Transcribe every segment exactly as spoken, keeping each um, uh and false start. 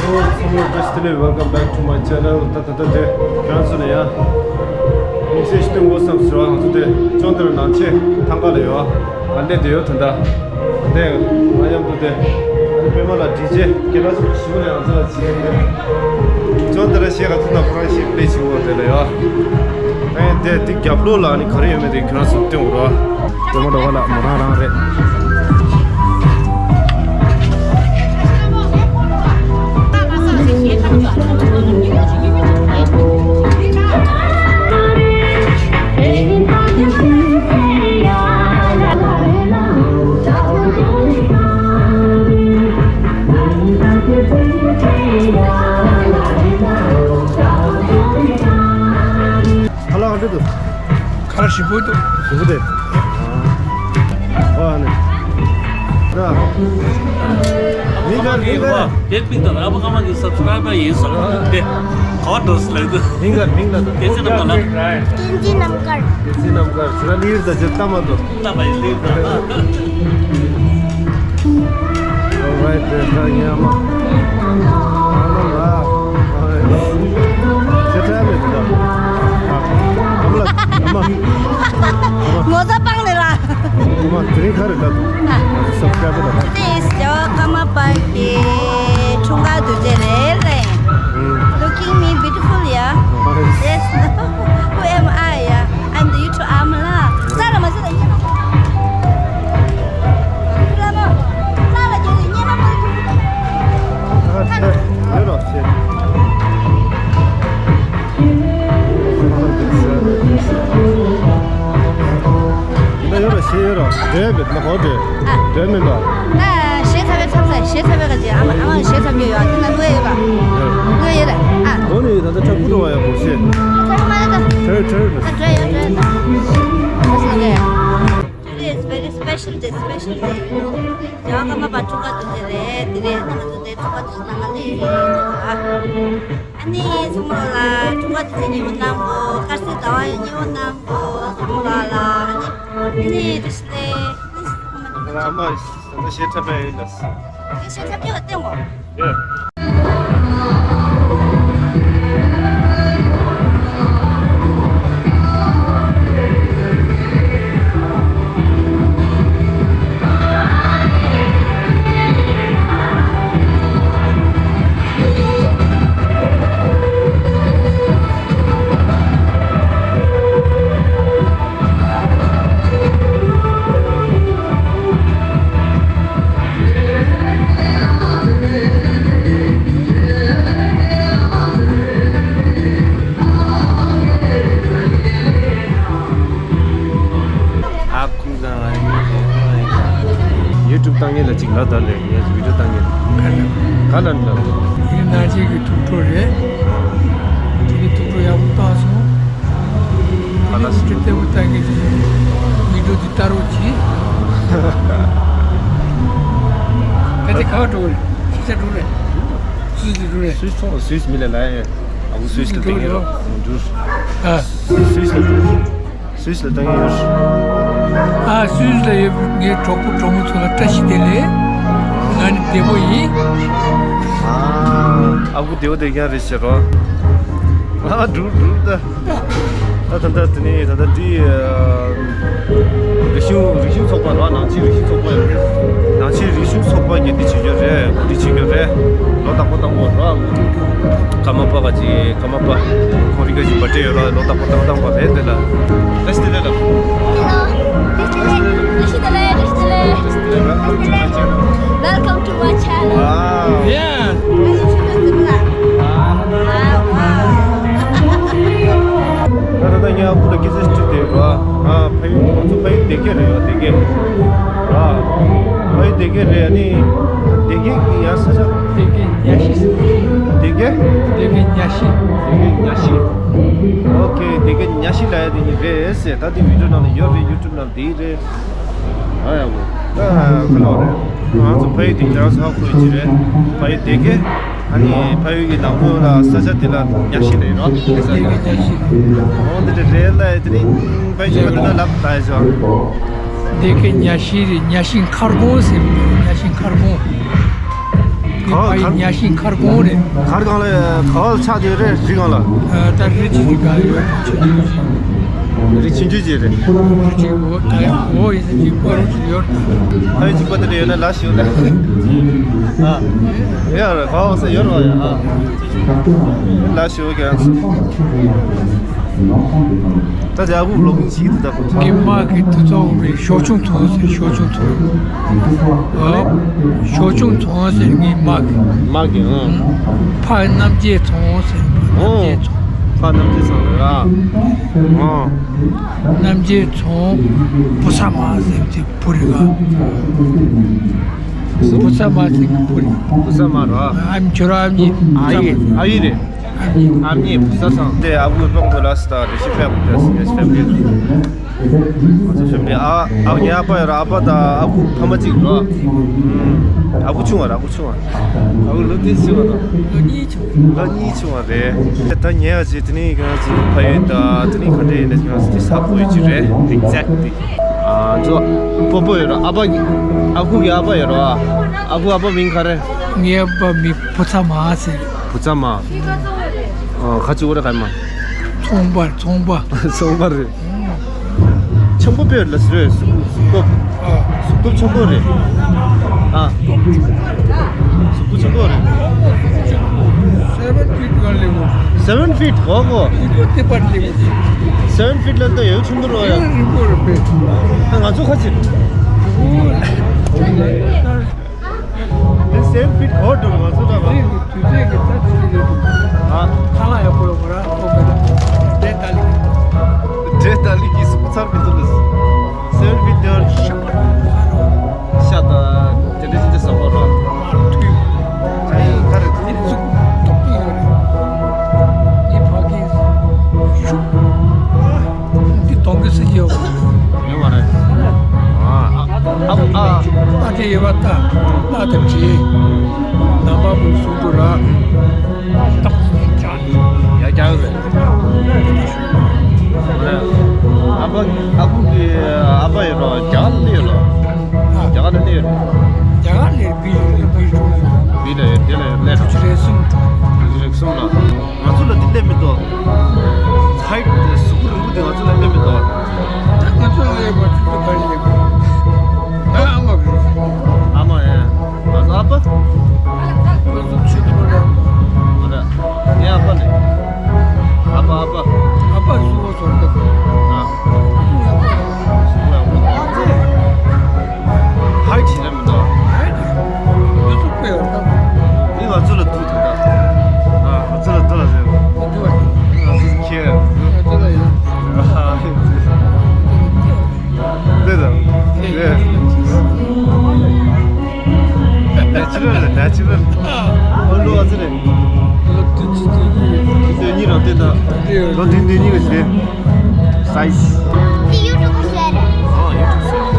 Hello, best friend, welcome back to my channel. ད་ད་ད་དེ་ཁྱེད་རང་ཚོ་ལ་ཡ་དམིགས་བསལ་ཞིག་སྟོན་དགོས་བསམ་ཟེར་བ། ང་ཚོ་དེ་ཅོན་ཏ་ར་ནང་ཆེན་ཐང་ག་ལ་ཡོད། ང་སླེབས་བསྡད་ཡོད་ད་ལྟ། དེ་ང་མཉམ་དུ་དེ་པད་མ་ལགས་ཌི་ཇེ་སྐད་གྲགས་ཆེན་པོ་ཞིག་ལ་ཡང་ཚོ་ལ་བྱེད་ཡོད། ཅོན་ཏ་ར་ཞེས་ག་ཚོད་ན་ཁོ་རང་ཞིག་པླེ་ཞིག་འོ་དེ་ལ་ཡོད། ཨེ་དེ་དེ་རྒྱབ་ལོགས་ལ་ནི་ག་རེ་ཡོད་མེད་དེ་ཁྱེད་རང་ཚོ་སྟོན་དགོས་ར། དེ་མོ་འགྲོ་བ་ལ་མོ་རང་རང་རེད། ཁ་ལག་ག་འདྲ་འདུག་ཁ་ལག་ཞིམ་པོ་འདུག་ཞིམ་པོ་རེད། ཨ་ནི། ད། མིང་ག་མིང་ག་དེ་པིག་དང་ཨ་ཕ་ཁ་མ་གི་སབ་སི་ཀ་རའེ་བར་ཡིན་སོང་དེ། ག་བ་འགྲོ་སི་ལེགས་འདུག་མིང་ག་མིང་ག་ད། བསྟན་འཛིན་རྣམ་དཀར། བསྟན་འཛིན་རྣམ་དཀར། བསྟན་འཛིན་རྣམ་དཀར་ཞུ་ར་ལིར་ད་ཇི་ལྟ་མ་འདུག་ལྟ་བ་ཡིན་ལིར་ད། Alright, ད་ཉི་མ། ཨ་མ་ལ། ཨ་ཅེ་ཏྲ་མེད་ད། ཨ་མ་ལ། ཨ་མ། ངོ་ཚ་སྤང་ནས་ལ། ཨ་མ་དེ་རིང་ག་རེ་ལ། སབ་སི་ཀ་རའེ་བར་ལ། Today is ཇོ་ཀརྨ་པ་གི་འཁྲུངས་སྐར་དུས་ཆེན་རེད་རེད། Looking me beautiful, yeah? Yes. Who am I, yeah? I'm the YouTube ཨ་མ་ལ། ས་ལ་མ་ས་ལ་ཉི་མ། ཨ་ལ་མ། ས་ལ་ཉི་མ་མ། ཨ་ད་ཡོད་རོགས་ཞེས། ད་ཡོད་རོགས་ཞེས་ཡོད་རོགས་འདོད་མེད་ན་གོ་འདོད། འདོད་མེད་པ། ད་ཞེས་ཚ་བའི་ཚ་ས་ཞེས་ཚ་བའི་ག་ཅི་ཨ་མ་ཨ་མ་ཞེས་ཚ་བའི་ཡོད་དེ་ན་ལོས་ཡོད་པ། ལོས་ཡོད་རེད་ཨ། གོ་ནི་ད་ལྟ་ཁྲ་སྤུ་ཏོ་བ་ཡ་གོ་ཤེས། ཁྲ་མ་རེད་ད། ཁྲ་ཁྲ་རེད། ཨ་ཁྲ་ཡོད་ཁྲ་ཡོད། Today is very special day, special day. ཇོ་ཀརྨ་པ་འཁྲུངས་སྐར་དུས་ཆེན་རེད། དེ་རེད་ང་ཚོ་དེ་འཁྲུངས་སྐར་དུས་ཆེན་ནང་ལ་སླེབས་ཡོད་ཨ། ཨ་ནི་ཚང་མ་ལ་འཁྲུངས་སྐར་དུས་ཆེན་ཉིན་མོ་བཟང་པོ། དཀར་ཟས་ཟླ་བ་ཉིན་མོ་བཟང་པོ་ཚང་མ་ལ་ལ་ཨ་ནི་ཨ་ནི་བཀྲ་ཤིས་བདེ་ལེགས། ཨ་ནི་ཚང་མ་ལ་ཨ་མ་ད་ལྟ་ཞེ་ཁྲ་པའི་ཡིན་ལ། ཞེ་ཁྲ་པའི་བ་བསྟན་གོ། ཨ་ཁུ་ཟ་ཡུ་ཊུབ་བཏང་མཁན་ལ་ཅིག་ལབ་དང་ལས་ངས་བི་ཌིའོ་བཏང་མཁན་ག་ལ་འདྲ། འདི་ནང་ཆེན་གྱི་ཐུགས་སྤྲོ་རེད། དེ་གི་ཐུགས་སྤྲོ་ཡག་པོ་བཏང་སོང་། ཨ་ལ་སི་ཊི་ལྟ་བུ་ལྟ་གི་རེད། མི་འགྲོ་དུས་ལྟ་རོགས་གྱིས། ད་དེ་ག་བ་འགྲོ་གི་རེད། ཤེས་བྱ་འགྲོ་རེད། སུས་ཀྱི་འགྲོ་རེད། སུས་ཚོང་སུས་མི་ལ་ལ་ཡ། ཨ་ཁུ་སུས་ལ་བཏང་གི་ཡོད་རོགས་འགྲོ། ཨ་སུས་ལ་སུས་ལ་བཏང་གི་ཡོད། ཨ་སུས་ལ་ཡོད། ངའི་གྲོགས་པོ་གྲོགས་མོ་ཚོ་ལ་བཀྲ་ཤིས་བདེ་ལེགས། ང་ནི་བདེ་པོ་ཡིན། ཨ་ཨ་ཁུ་བདེ་པོ་བསྡད་མཁན་རེད་ཟེར་རོགས། ཨ་འགྲོ་འགྲོ་ད། ད་ད་ད་དེ་ནས་ད་ད་འདི་རིག་གཞུང་རིག་གཞུང་ཚོགས་པ་ར་ནང་ཆེན་རིག་གཞུང་ཚོགས་པ་ཡོད་རེད། ནང་ཆེན་རིག་གཞུང་ཚོགས་པ་གིས་འདི་བྱེད་རྒྱུ་རེད། འདི་བྱེད་རྒྱུ་རེད། ལོ་དང་པོ་དང་པོ་ར་ཀརྨ་པ་ག་ཅི་ཀརྨ་པ་ཁོང་རིག་ག་ཅི་པ་ཏྲེ་ཡོད་ར་ལོ་དང་པོ་དང་དང་པ་རེད་དེ་ལ། རེས་དེ་ལ་ལ། Hello. This is Hello. Welcome to my channel. Wow. Yeah. ད་ད་ད་ངས་ཨ་ཁུ་ལ་སྐད་ཆ་ཞིག་དྲིས་ཏེ་ར། ཨ་ཕ་ཡུལ་ང་ཚོ་ཕ་ཡུལ་སྡེ་དགེ་རེད་ཡ། སྡེ་དགེ་ར། ཕ་ཡུལ་སྡེ་དགེ་རེད། ཨ་ནི་སྡེ་དགེ་གི་ཡ་ས་ཆ། སྡེ་དགེ་ཉ་ཤིང་། སྡེ་དགེ། སྡེ་དགེ་ཉ་ཤིང་། སྡེ་དགེ་ཉ་ཤིང་། ཨོ་ཁེ། སྡེ་དགེ་ཉ་ཤིང་ལ་ཡ་དེ་ནི་རེད་ཟེར། ད་དེ་བི་ཌིའོ་ནང་ལ་ཡོད་རེད། ཡུ་ཊུབ་ནང་དེ་རེད། ཨ་ཡ་མོ། ད་ཁ་ལོ་རེད། ང་ཚོ་ཕ་ཡུལ་དེ་ཁྱེད་རང་ཚོ་ཧ་གོ་ཡི་ཅི་རེད། ཕ་ཡུལ་སྡེ་དགེ། ཨ་ནི་ཕ་ཡུལ་གྱི་ནང་ཁུལ་ལ་ས་ཆ་དེ་ལ་ཉ་ཤིང་རེད་རོ། ཨོ་འདི་འདྲ་རེད་ལ་དེ་རིང་ཕ་ཡུལ་ཅི་མ་དེ་ན་ལབ་ད་ཡ་ཆོ། སྡེ་དགེ་ཉ་ཤིང་རེད། ཉ་ཤིང་མཁར་གོང་ཟེར་གི་འདུག་ཉ་ཤིང་མཁར་གོང་། ག་བ་ག་ཉ་ཤིང་མཁར་གོང་རེད། མཁར་གང་ལ་ག་བ་ཆགས་བསྡད་རེད། རི་གང་ལ། ད་རི་ཆེ་ཆེ་ག་ཡོད། རི་ཆུང་ཆུང་ཅིག་རེད། རི་ཆེ་གོ་ད་གོ་ཡི་ཟི་ཅིག་པ་རུ་ཅིག་ཡོད། ད་ཡི་ཅིག་པ་དེ་འདྲ་ཡོད་ན་ལ་ཞིག་ཡོད་ལ། ཨ་ཡ་རེད། ག་བ་ས་ཡོད་རོགས་ཡ། ཨ་ལ་ཞིག་ཡོད་ཀྱང་། ད་ལྟ་ཨ་ཁུ་ལོག་གིན་ཞིག་འདུག་ད་ཁོ་ཚོ། ངའི་མ་གི་དུ་ཚོགས་པའི་ཞོ་ཆུང་ཚོང་ཟེར། ཞོ་ཆུང་ཚོང་། ཨ། ཞོ་ཆུང་ཚོང་ཟེར། ངའི་མ་གི། མ་གི་ཨང་། ཕ་རྣམ་རྒྱལ་ཚོང་ཟེར། ཨོ། རྣམ་རྒྱལ་ཚོང་། ཕ་རྣམ་རྒྱལ་ཚོང་རེད་ར། ཨོ། རྣམ་རྒྱལ་ཚོང་བུ་ཚ་མ་ཟེར་དེ་བུ་རེད་ག་བུ་ཚ་མ་ཟེར་གི་བུ་རེད། བུ་ཚ་མ་ར། ཨ་མ་ཁྱོད་ར་ཨ་མ་ཡིན། ཨ་ཡི་ཨ་ཡི་རེད། ཨ་མྱེས་བུ་ཚ་ཚང་། དེ་ཨ་ཁུ་སྤང་ཁོ་ལ་སི་ཏ་རེ་ཤི་ཕེབས་ཀྱི་ཕེབས་ཀྱི་ཕེབས་ཀྱི། ང་ཚོ་ཕེབས་ནས་ཨ་ཨ་ངའི་ཨ་ཕ་ཡོད་ར། ཨ་ཕ་དང་ཨ་ཁུ་ཕ་མ་གཅིག་རོ། ཨ་ཁུ་ཆུང་བ་ར། ཨ་ཁུ་ཆུང་བ། ཨ་ཁུ་ལོ་དེ་ཆུང་བ་ར། ལོ་གཉིས་ཆུང་བ་རེད། ད་ཉལ་ཡ་ཅིག་དེ་ནས་ང་ཚོ་ཕ་ཡུལ་དང་དེ་ནས་ག་འདྲ་ཡིན་ན་ང་ཚོ་དེ་ས་ཁོ་ཡུལ་ཅིག་རེད། ཨེག་ཛེག་ལི། ཨ་ཚོ་སྤོ་སྤོ་ཡོད་ར། ཨ་ཕ་ཨ་ཁུ་གི་ཨ་ཕ་ཡོད་ར། ཨ་ཁུ་ཨ་ཕ་མིང་ག་རེ། ངའི་ཨ་ཕ་མིང་བུ་ཚ་མ་ཟེར། བུ་ཚ་མ། ཨ་ཁ་ཅིག་འོ་ར་ག་མ། ཚོང་པ་ཚོང་པ། ཚོང་པ་རེད། ཆེན་པོ་དཔེ་ལ་ཟེར་རེད། གཟུགས་གཟུགས་སྟོབས། ཨ། གཟུགས་སྟོབས་ཆེན་པོ་རེད། ཨ། གཟུགས་པོ་ཆེན་པོ་རེད། སེ་བན་ཕིཊ་ག་ལེ་མོ། སེ་བན་ཕིཊ་གོ་གོ། ཡི་གོ་དེ་པར་ལེ་མོ། སེ་བན་ཕིཊ་ལ་ད་ཡོད་ཆུང་དུ་རོ་ཡ། རིང་པོ་རེད་པས། ང་ཚོ་ཁ་ཕྱིར། ཨོ། དེ་སེམས་ཕིཊ་གོ་འགྲོ་ང་ཚོ་ལ་རེད། དུས་ཚོད་ཀྱི་རྩ་ཆེ་རེད་འདུག་ཨ། ཁ་ལག་ཡག་པོ་ཡོད་པ་ར་ཐོབ་པས་ན། འབྲས་ཏ་ལི་གི། འབྲས་ཏ་ལི་གི་སུ་ཚར་མི་ཚུ་ལ། སེམས་ཕིཊ་དེ་ཤ་ཤ་དང་དེ་འདྲ་ཅི་འདྲ་ཟ་བ་ར། མ་ཐུབ། ཨ་ཡི་ག་རེ་དེ་ཚུགས་ཐོབ་ཀྱི་ཡོད་རེད། ངའི་ཕ་གི་ཤུགས། འདི་གཏོང་གི་སྲིད་ཀྱི་ཡོད། ཡོད་པ་རེད། ཨ་ཨ་ཨ་ཨ། ཨ་དེ་ཡོད་པ་ད། ཨ་དེ་བྲིས། ནམ་པ་མུ་སུ་འགྲོ་ར། ཏག་ཏག་ཡ་རྒྱག་རེད། ཨ་ཕ་ཨ་ཁུ་གི་ཨ་ཕ་ཡོད་ར། རྒྱ་གར་ལ་ཡོད་ར། རྒྱ་གར་ལ་ཡོད་ར། རྒྱ་གར་ལ་བི་བི་བི་ལ་ཡོད། དེ་ལ་ཡོད་ལས་རེད། རེ་ཟུང་རེ་ཟུང་ལ། ང་ཚོ་ལ་འདི་སླེབས་མི་འདུག་ཧའིཊ་དེ་གཟུགས་པོ་རིང་པོ་དེ་ང་ཚོ་ལ་སླེབས་མི་འདུག་ད་ང་ཚོ་ལ་ཡོད་པ་ཅིག་ཏུ་ག་རེ་ཡོད། ང་ཨ་མ་རེད། ཨ་མ་ཡ། ང་ཚོ་ཨ་ཕ། ང་ཚོ་ཆུ་ཐོག་ལ། ཨ་ར། ངའི་ཨ་ཕ་ནི། ཨ་ཕ་ཨ་ཕ། ཨ་ཕ་སུ་བ་ཚོར་ཏེ། ཨ། ཧའིཊ་ཞིག་ལ་མི་འདུག་ཧའིཊ་ཡོད་ཚུལ་དཔེ་ཡོད་ད། འདི་ང་ཚོ་ལ་འདུག་ད་ད། ཨ་ང་ཚོ་ལ་འདུག་ལ་ཟེར། འདུག་བ། ང་ཚོ་ཁྱེད། ང་ཚོ་ལ་ཡོད། ཨ། འདི་དང་། འདི། ནེ་ཅུ་རལ་རེད། ནེ་ཅུ་རལ། ཨོ་ལོ་ཨ་ཙི་རེད། ལོ་བདུན་ཅུ་དོན་གཉིས། དོན་གཉིས་རང་བསྟན་དང་། ལོ་བདུན་དོན་གཉིས་རེད་དེ། སའི་ཛི། འདི་ཡུ་ཊུབ་བཤད་རེད། ཨ་ཡུ་ཊུབ་བཤད།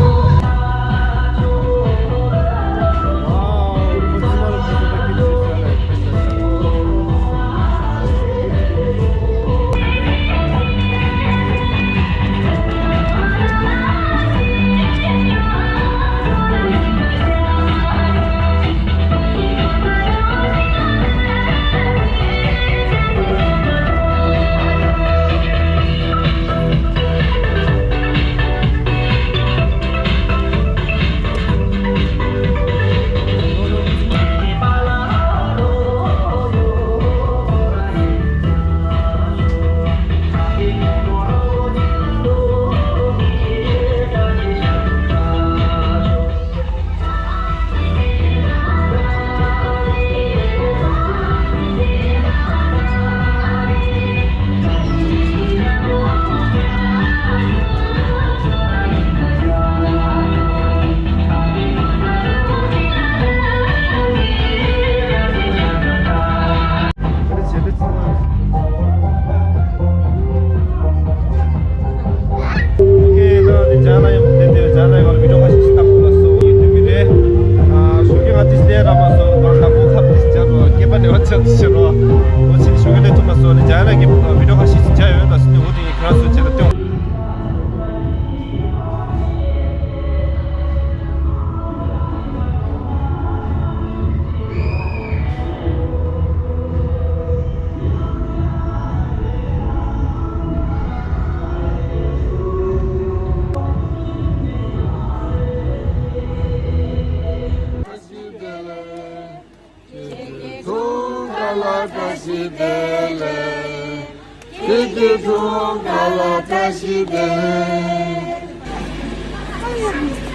ཨོ་ཁེ། ད་འདི་ཇ་ལ་ཡོད། དེ་དེ་ཇ་ལ་ཡོད་ལ་བི་ཌིའོ་ཁ་ཤས་ཤིག་བཏང་དགོས་ལ་སོ་ཡིན་དུས་ཀྱི་རེད། ཨ་ཞོགས་ཀྱི་ང་དེ་སླེབས་ར་མ་སོང་། ང་ལ་ཁོ་ཁ་དེ་ཇ་རོ་སྐེད་པ་ནས་བ་ཆགས་དེ་ཤི་རོ། ཨོ་ཕྱིན་ཞོགས་ཀྱི་སླེབས་ཐུབ་མ་སོང་ནི་ཇ་ལ་གི་བི་ཌིའོ་ཁ་ཤས་ཤིག་ཇ་ཡོད་ལ་སོ་ནི། འོ་དེ་ཡིན་ཁ་སོ་ཇ་ལ་སྟོན། ལ་བཀྲ་ཤིས་བདེ་ལེགས། ཁྱེད་ཀྱི་ཁྲུང་ཁ་ལ་བཀྲ་ཤིས་བདེ་ལེགས།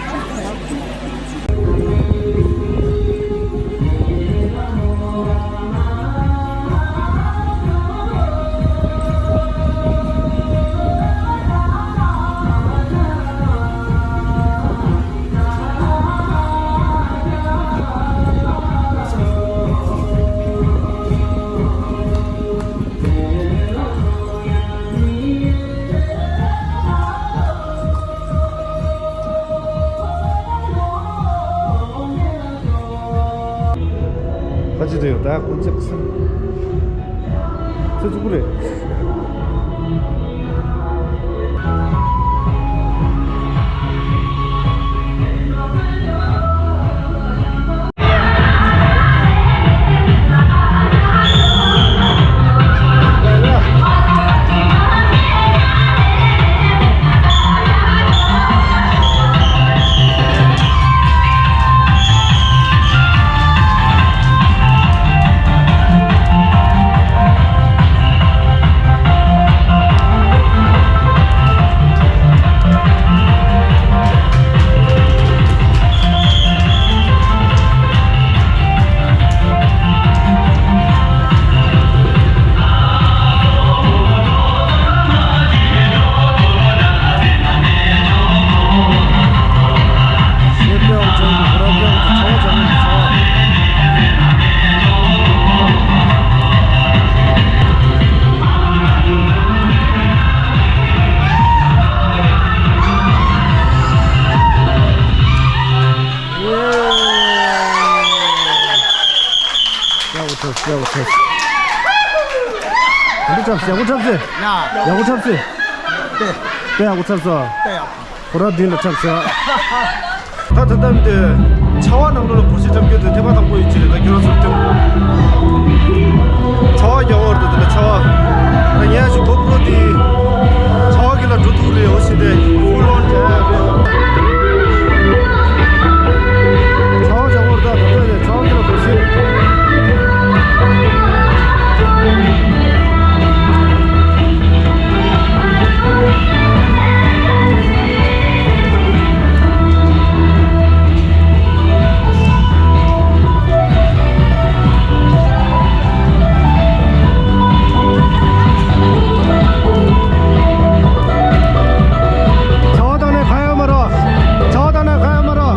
ཁ་ཅིག་དུ་ཡོད་ད་ཁོ་ཅག་སུ་ཚོད་ཚུགས་རེད། ཡག་པོ་འཁྲབ་སོང་། ཡག་པོ་འཁྲབ་སོང་། ཡག་པོ་འཁྲབ་སོང་། ཡག་པོ་འཁྲབ་སོང་། དཔེ་ཡག་པོ་འཁྲབ་སོང་། དཔེ་ཡག་པོ་འཁྲབ་སོང་། ཁོ་རང་མདུན་ལ་འཁྲབ་སོང་། ད་ད་ལྟ་འདི་ཆར་པ་ནང་ལོགས་ལ་སྒོར་གཞས་འཁྲབ་རྒྱུ་དེ་ཐེངས་མ་དང་པོ་ཡིན་གྱི་རེད། ད་ཁྱོད་རང་ཚོར་སྟོན། ཆར་པ་རྒྱག་པ་རེད། ད་དེ་ལ་ཆར་པ། ད་ངས་ཞུ་གོ་པྲོ་དེ་ཆར་པ་གི་ལ་འགྲོ་ཐུག་རེད། འོ་ཞེས་ཏེ་ཧྥུལ་ཨོན་བྱས་རེད། ཆར་པ་རྒྱག་པ་རེད། ད་ད་ལྟ་ཆར་པ་གི་ལ་སྒོར་གཞས། ཆར་པ་བཏང་ནས་ཁ་ཡོད་མ་རོ། ཆར་པ་བཏང་ནས་ཁ་ཡོད་མ་རོ།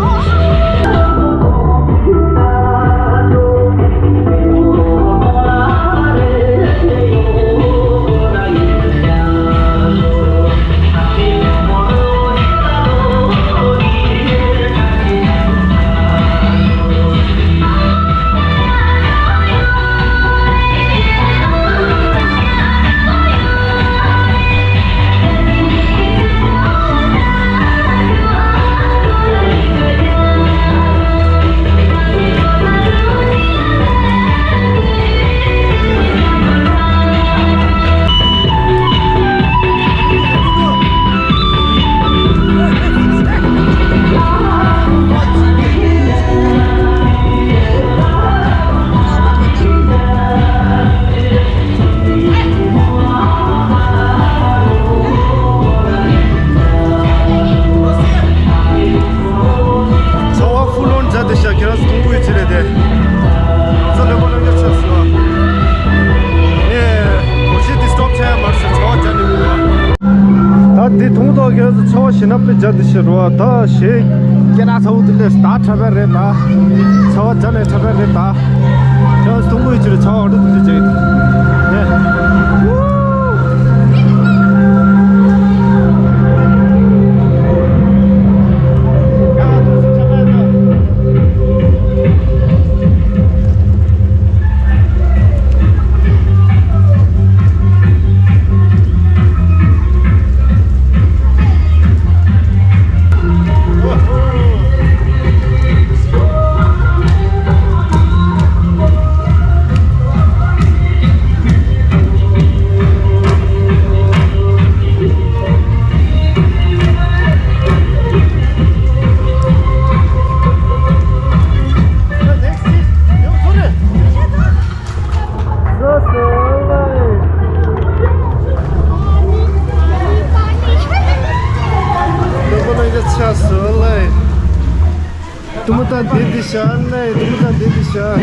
ཆར་པ་ཧྥུལ་ཨོན་བརྒྱབ་བསྡད་ཤག་ཁྱེད་རང་ཚོ་མཐོང་གི་ཡོད་ཀྱི་རེད་དེ། ཚ་ལོས་པ་ལོས་ཀྱི་ཆགས་སོང་། ངས་གོ་ཤེས་དེ་སི་ཊོབ་བྱས་མ་ཟེར་ཆར་པ་བརྒྱབ་ནས་མི་འདུག་ད་འདི་མཐོང་ཐོག་ཁྱེད་རང་ཚོ་ཆར་པ་ཞེ་ན་དཔེ་བརྒྱབ་བསྡད་ཤག་རོ། ད་ཞེ་སྐད་ན་ཚ་བོ་དེ་ལས་ད་འཁྲབ་པ་རེད་ད། ཆར་པ་བརྒྱབ་ནས་འཁྲབ་པ་རེད་ད། ཁྱེད་རང་ཚོ་མཐོང་གི་ཡོད་ཀྱི་རེད། ཆར་པ་འདྲ་དེ་འདྲ་བརྒྱབ་ཡོད་དེ། འདི་འདི་ཤར་ནས་འདི་མི་དང་འདི་འདི་ཤར།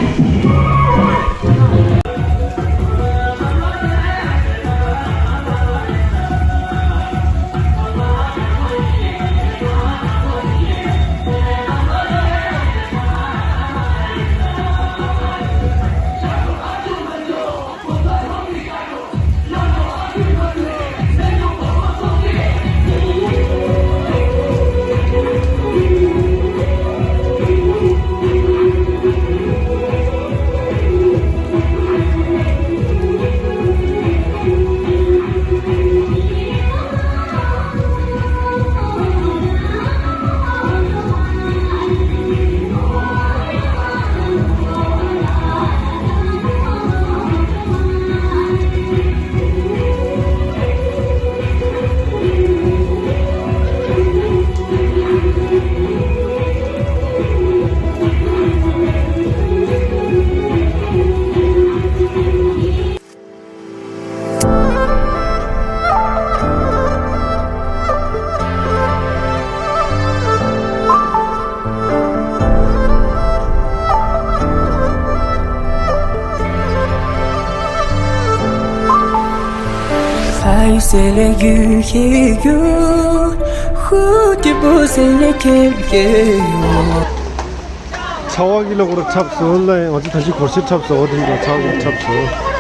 ཚ་བ་གི་ལོ་གོར་འཁྲབ་སོང་ལ། ང་ཚོ་ད་ཅི་གོར་ཤི་འཁྲབ་སོང་། འོ་དེ་འདྲ་ཚ་བ་གི་འཁྲབ་སོང་།